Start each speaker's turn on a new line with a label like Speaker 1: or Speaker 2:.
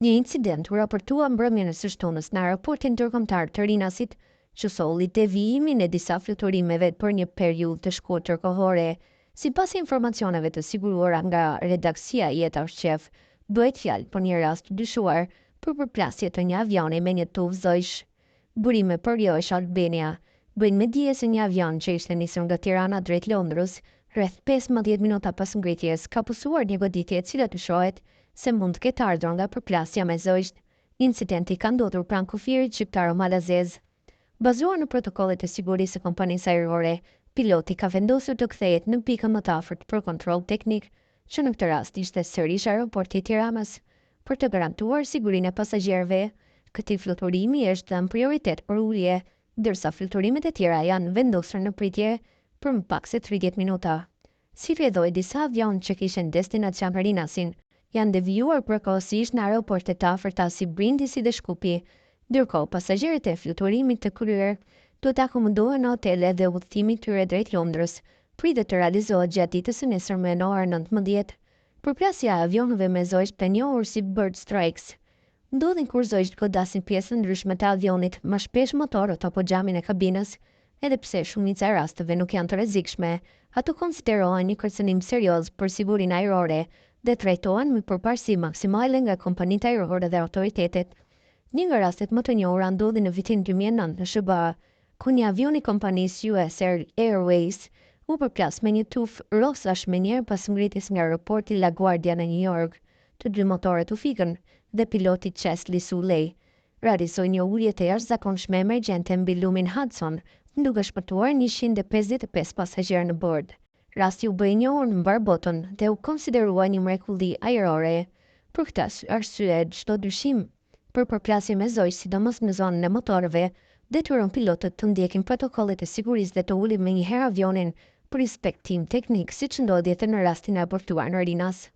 Speaker 1: Një incident u raportua mbrëmjen e së shtunës në aeroportin ndërkombëtar të Rinasit, që solli devijimin e disa fluturimeve për një periudhë të shkurtër kohore. Sipas informacioneve të siguruara nga redaksia Jeta është Qejf, bëhet fjalë për një rast të dyshuar për përplasje të një avioni me një tufë zogjsh. Burime për Josh Albania bëjnë me dije se një avion që ishte nisur nga Tirana drejt Londrës, rreth 15 minuta pas ngritjes, ka pësuar një goditje e cila dyshohet se mund të ketë ardhur nga përplasja me zogjtë. Incidenti ka ndodhur pranë kufirit shqiptaro-malazez. Bazuar në protokollet e sigurisë së kompanisë ajrore, piloti ka vendosur të kthehet në pikën më të afërt për kontroll teknik, që në këtë rast ishte sërish aeroporti i Tiranës, për të garantuar sigurinë e pasagjerëve. Këtij fluturimi i është dhënë prioritet për ulje, ndërsa fluturimet e tjera janë vendosur në pritje për më pak se 30 minuta. Si rrjedhojë, disa avionë që kishin destinacion Rinasin janë devijuar përkohësisht në aeroporte të afërta si Brindisi dhe Shkupi. Ndërkohë, pasagjerët e fluturimit të kryer duhet të akomodohen në hotele dhe udhëtimi i tyre drejt Londrës pritet të realizohet gjatë ditës së nesërme në orën 19. Përplasja e avionëve me zogjtë e njohur si bird strikes ndodhin kur zogjtë godasin pjesë të ndryshme të avionit, më shpesh motorët apo xhamin e kabinës. Edhe pse shumica e rasteve nuk janë të rrezikshme, ato konsiderohen një kërcënim serioz për sigurinë ajrore dhe trajtohen me përparësi maksimale nga kompanitë ajrore dhe autoritetet. Një nga rastet më të njohura ndodhi në vitin 2009 në SHBA, ku një avion i kompanisë US Airways u përplas me një tufë rosash menjëherë pas ngritjes nga aeroporti LaGuardia në New York. Të dy motorët u fikën dhe piloti Chesley Suley realizoi një ulje të jashtëzakonshme emergjente mbi lumin Hudson, duke shpëtuar 155 pasagjerë në bord. Rasti u bë i njohur në mbarë botën dhe u konsiderua një mrekulli ajrore. Për këtë arsye, çdo dyshim për përplasje me zogj, sidomos në zonën e motorëve, detyron pilotët të ndjekin protokollet e sigurisë dhe të ulin menjëherë avionin për inspektim teknik, siç ndodhi edhe në rastin e raportuar në Rinas.